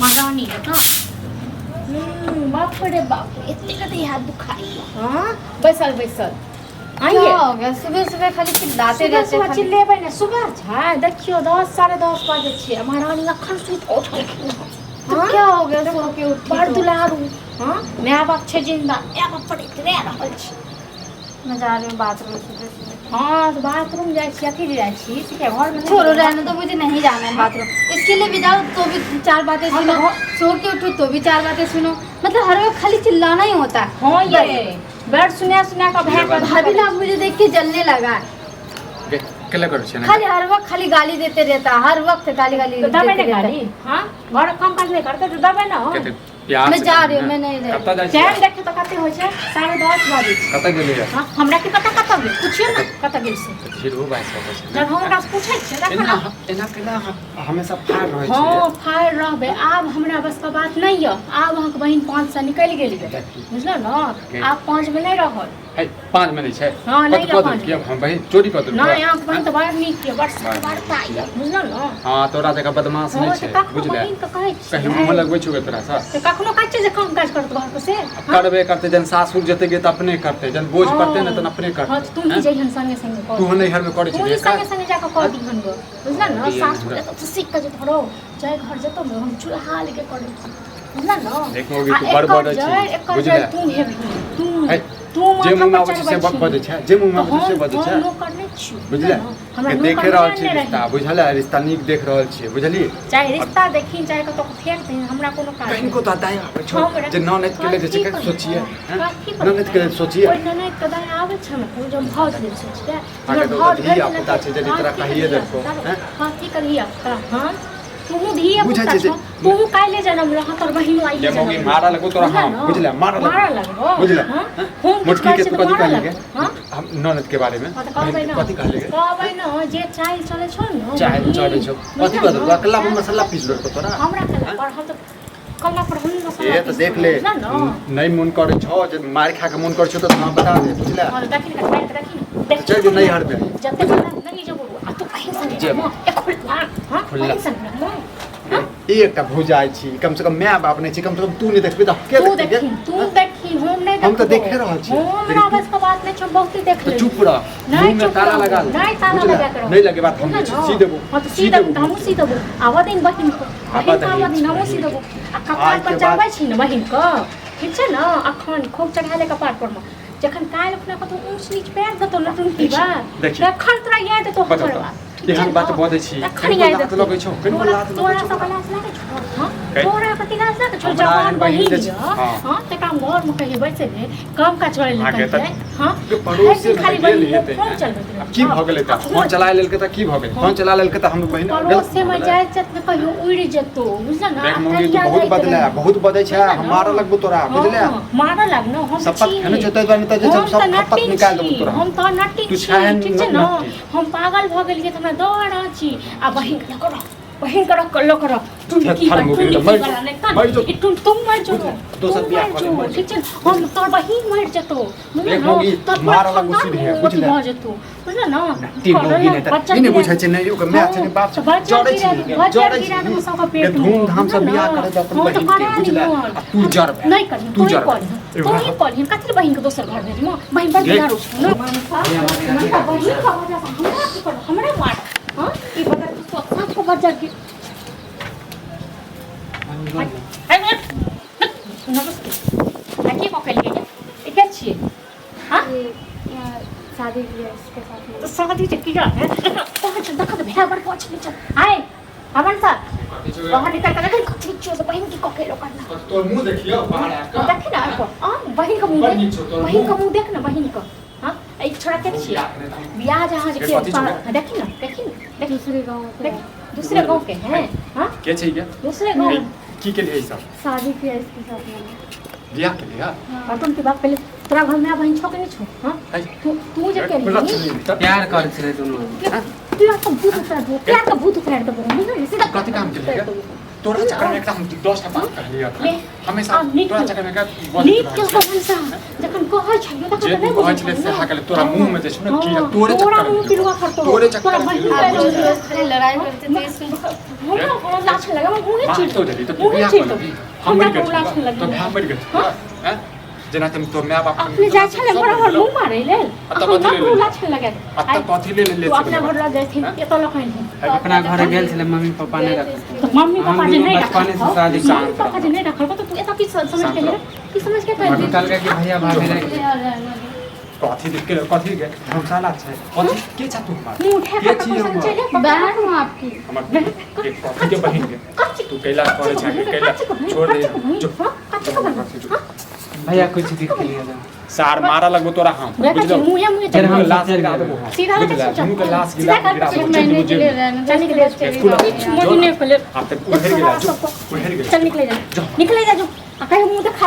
महारानी जकाँ। बाप रे बाप, एते कते हाथ दुखाइया। हाँ, बैसल बैसल। क्या हो गया? सुबह सुबह खाली चिल्लाते सुबह रहते सुबह खाली। चिल्लेबै ने, सुबह छै, देखियौ 10 10:30 बजे छै, महारानी अखन सुति कऽ उठलखिन हँ। तो हाँ? क्या हो गया सो के उठी बड़ तो? दुलारू। हाँ, माय बाप छै जिंदा, माय बाप पर इतरे रहल छै। मैं जा रही हूँ बाथरूम सुबह सुबह। हाँ, तऽ बाथरूम जाइ छी, अथी जाइ छी, ठीक है, घरमे नहि छोड़ो, जेबै। रहने दो, मुझे नहीं जाना है बाथरूम। इसके लिए भी जाओ तो भी चार बातें हाँ, सुनो, तो सो के उठो तो भी चार बातें सुनो, मतलब हर वक्त खाली चिल्लाना ही होता है। हाँ, ये बेड सुना सुना कऽ भाय के भाभी ना मुझे देख के जलने लगा है। केला करै छै ने? खाली हर वक्त खाली गाली देते रहता है, हर वक्त गाली गाली तऽ देबै देते ने रहता है। गाली? हाँ, घरक काम काज नहि करतै तऽ देबै ने? कते प्यार मैं से जा कहू रही हूँ, ने। मैं नहीं रही। कतऽ जाइ छियै? टाइम देखियौ तऽ कते होइ छै, 10:30 बजै छै। कतऽ गेलियै? हाँ, हमरा की पता कतऽ गेल, पुछियौ ने कतऽ गेल से। जीरो बाइस कतऽ छै? जब हम ओकरा से पूछै छियै तखन एना एना केना हमेशा फाड़ रहै हँ छियै? फाड़ रहबै, आब हमरा बस के बात नहि यऽ। आब अहाँके बहिन 5 से निकलि गेल यऽ, बुझलहुँ ने? आब 5 मे नहि रहल। है, 5 में नहि छै? हँ, नहि कथी कऽ यऽ। देलकै? अब हम बहिन चोरी कऽ देलकै? नहि, अहाँके बहिन तऽ बड़ नीक यऽ, बड़ सतबरता यऽ, बुझलहुँ ने? हँ, तोरा जकाँ बदमाश हँ नहि तऽ छै। कखनो बुझले? बहिनके कहै कहीं मुँह छियै लगबै छौ तोरा सँ? तऽ कखनो कहै छियै जे काम काज करत घरके से? आब करबे करतै, जहन सासुर जेतै गे तऽ अपने करतै, जहन बोझ पड़तै ने तहन अपने हँ करतै। तऽ तू ही जइहन संगे संगे कऽ तू नैहर में करै तू छली ही संगे संगे जाकऽ कऽ दिहन गो, बुझल ने? दिहन सासुर हमरा। जेतौ तऽ सीख कऽ जेतौ रौ, जाहि घर जेतौ ने हम चूल्हा लगे करै छी, बुझल ने? देख मौगी, आ तू बड़ एकर बजै छी, जड़ि, एकर बुझले? जड़ि तू हेबही, तू है, तू जे माथा मुँह में पर आबै छै से चढ़बै छी। बजै छै, जे मुँह में तऽ आबै छै से हम बजै छै। हम नौकर नहि छियौ, बुझले? बुझल ने? हमरा के नौकर देखे रहल नहि छी रही। रिश्ता, बुझल है? रिश्ता नीक देख रहल छियै, बुझलियै? चाहे रिश्ता देखी, चाहे कतौ फेर दही, हमरा कोनो काज नहि। कनिको तऽ दया आबै छौ हमरा जे ननैद के लेल जे छै कथी कनि पर- सोचियै, हैं? कथी पर ननैद के लेल सोचियै। ओहि ननैद के दया आबै छै हमरा कोनो, जे हम भाउज लेल सोचियै? अहाँके हमर तऽ भाउज ओतऽ भरि धिया दिना पुता छै, यदि तोरा कथी कहिए के देलकौ, धिया हैं? कथी के धिया पुता? हाँ, तू धिया बुझै पुता छै जे- छौ, तू काल्हि जनम रह, तोर बहिनो आइए ये मौगी जनम। मारऽ लगबो तोरा बुझल हम, ने? बुझले? मारऽ लगबो। मारऽ लगबो। बुझले? हाँ? हम किछु मोटकी करै के छियै तू तऽ कथी मारऽ कहली गे? लगबो। हाँ? हम ननद के बारे में हाँ, तऽ कहबै बहिन ने, के कथी कहली गे? कहबै ने जे चालि चलै छौ ने चाहे बहिन, चढ़ै छौ, कथी बुझल कऽ देलकौ? ने? अकेला पर मसाला पीस देलकौ तोरा? हमरा कला पर, हम तऽ कला पर हम मसाला ए तऽ पीस देख ले, बुझल ने? नहि मोन करै छौ जे मारि खा के मोन करै छौ तऽ हमरा बता दे, बुझले? हाँ, तऽ देखी ने, मारि कऽ देखी ने, देखी चलि जो नैहर में। जते बड़ा नहीं जबो, आ तू बहिन संगे जेबो। रहमो, ए खुला, हाँ, खुला। बहिन संगे रहमो। हाँ? ई एकटा भौजाइ छी, कम से कम माय बाप नहि छै, कम से कम तू नहि देखबी तऽ के तू देखतै गे? देखी, तू देखी, हम नहीं हम तऽ देखबो। देखे रहल छी। हमरा लेकिन बस के बात नहीं छै, हम बहुते देख तऽ लेली। चुप रह, नहीं मुँह में चुप ताला रहबो, लगा ले। नहीं ताला बुझले? लगा के रहबो। नहि लगेबा तऽ हम बुझल जे छै ने? सी देबो। हाँ तऽ सी देबो तऽ हमहूँ सी देबो। आबऽ दिन बहिन के, आबऽ बहिन के दही, आबऽ दिन, हमहूँ सी बहिन देबो। आ कपार आइ पर के बाद- चढ़बै छी ने बहिन के, ठीक छै ने? अखन खूब चढ़ा ले कपार पर मे, जखन काल्हि अपना कतौ ऊँच नीच पैर देतौ ने टुनकी बा, देखी। तखन तोरा याद एतौ बताउ हमर तऽ। बात। ठीक छै एहन बात ने? बजै छी, तखन कनिको याद लाज एतौ। लगै छौ, कनिको तोरा लाज लगै तोरा छौ। सबके लाज लागै छौ? हाँ? कहि। तोरा कथी लाज लागै छौ? हमरा जवान एहन बहिन बहिन जे छै, यऽ, हाँ। हाँ, तकरा हम घरमे कहियो बैसै नहि, काम काज करै लए अहाँके तऽ कहियै, हाँ? पड़ोसे भरि दिन खाली मे गेल बहिन हेतै। फोन चलबैत रहै आब की छौ। भऽ गेलै तऽ आ फोन चला लेलकै तऽ की भऽ गेलै? फोन चला लेलकै तऽ हमर बहिन गलत पड़ोसे भऽ मे गेलै? जाइत जाइत ने कहियो उड़ि जेतौ, बुझल ने? देख आ मौगी, तू तहिया बहुत जाइत बदले रही। बहुत बजै छै, बुझल हम ने? मारऽ लगबो तोरा, बुझले? हाँ, मारऽ लगनो, हम शपथ छी। खेने छौ ताहि दुआरे तऽ जे छै हम सब तऽ खपत नटिन निकालि देबो छी, तोरा। हम तऽ नटिन तू छी, छेहन ठीक छै ने? नटिन। हम पागल भऽ गेलियै तऽ हमरा डर अछि। आ बहिन के लऽ कऽ रह, बहिन के रख लऽ कऽ रह। टुनकी थर बा, मुगी तऽ टुनकी मरि वाला जो, नहि तन। मरि जो। ई टुन तू मरि जो, दोसर तू बियाह मरि कऽ ले, जो, मरि जो। ठीक छै ने? हम तोर बहिन मरि जेतौ, बुझल देख ने? मौगी, तोर पूरा मारऽ लगबो खानदान सीधे, अथी बुझले? भऽ जेतौ, बुझल ने? नट्टी मौगी नहि तऽ बच्चा ई नहि गिरा- बुझै छै, नहि ओकर माय छै, नहि बाप छै, हाँ, बच्चा जरै गिरा छी, देबो, बच्चा जरै गिरा छी। देबो सबके गे पेट मे, धूमधाम से बुझल ने? बियाह करे दे अपन हाँ, तऽ बहिन के, करा बुझले? लिहन। आ तू जरबे, नहि करिहन, तू तोही जरबे। करिहन, तोही करिहन। कथी लए बहिन के दोसर घर भेजबो? बहिन बड़ देख। दुलारू छौ ने? मनसा बहिन के वजह से हमरा की करब? हमरा मार, हाँ? ई बता तू साँप के बच्चा के नमस्ते, आ की कऽ केलियै ये? ई के छियै? हाँ? ये, शादी किया इसके साथ में। तऽ शादी जे किया है? कहाँ छै? देखऽ तऽ भेड़ा बड़ पहुँच गेल छै। आय अमन सर, बाहर निकल के देखी कथी छियौ से बहिन की कऽ के एलो करना। तोर मुँह देखियौ बाहर आबि कऽ। देखी ने आबि कऽ, आ बहिन के मुँह बड़ देख, नीक छौ तोहर बहिन के मुँह। मुँह देख ने बहिन के। हाँ, ई छोड़ा के छियै? बियाह जहाँ जे के के कथी छौ? देखी ने, देखी ने, देखी, दूसरे गांव से। देख, दूसरे गांव के हैं? हाँ, के छै गे? दूसरे गांव। की केलियै ई सब? शादी किया इसके साथ मैंने। बियाह केलियै? और तुम के बाप पहले तोरा घर में बहिन छौ कि नहीं छौ? हाँ, है। तू तू जे केली प्यार करै छलै दुनू। प्यार का भूत उतार दो, प्यार का भूत उतार दो, बुझल? सीधा कथी काम केलियै गे? तोरा चक्कर में एकरा हम 10 टा बात कहलियै ले, हमेशा आ, नीक तोरा केलको। चक्कर में एकरा बजैत नीक रहै केलको मनसा जखन कहै छलियै तखन जे तऽ नहि तू कहै बुझै छलै छलियै से ने। हा गेलै तोरा मुँह में जे छै ने कीड़ा हाँ, तोरे तोरा चक्कर मुँह में पिलुआ करतौ तोरे चक्कर तोरा में बहिन पिलुआ के रोज रोज रोज खाली लड़ाई करते थे सुन हमरा कोनो लाछ लगे हमरा मुँहे मार चिढ़ तो देली तो मुँहे बियाह चिढ़ कर लेबही हम हमरा मरि कोनो लाछ गेल लगे तो भाय मरि गेल हाँ? हैं जेना तुम तो my बाप अपने जाइ छलै हमरा घर मुँह मारै लेल आ तब हमरा कथी ले कोनो लेली? लाछ लगे आ तब कथी ले ले तू अपना घर लग जाइथिन एतऽ लऽ कऽ अपना घर गेल छलै मम्मी पापा नहि रखलकै। तऽ मम्मी पापा जे नहि बचपने से रखलकौ शादी मम्मी पापा जे नहि रखलकौ तऽ तू एतऽ की समझ के गेलै की समझ के मम्मी एतऽ कहलकै कि भैया भाभी राखि दे। कथी देख के कथी के धर्मशाला छै कथी के छा तू हमर मुँह उठा के कऽ छी पैसा हमर चलि जा बहन हूँ आपकी हमर के कथी के बहिन के तू कैला करे छै कैला छोड़ दे जो भैया कुछ भी खेलिए जा सार मारा लगबो तोरा हम बुझलो मुँहे मुँहे फिर हम लाश चलि गिरा गेबै। देबो हम सीधा लगे बुझला सोचो। दुनू के लाश सीधा गिरा कर गिरा के देबो एक महीने के लिए रहने चल निकले स्कूल कुछ महीने के लिए आब तक उधर गेला जो उधर गेला चल निकले जा निकले जा जो आ कहीं मुँह देखा।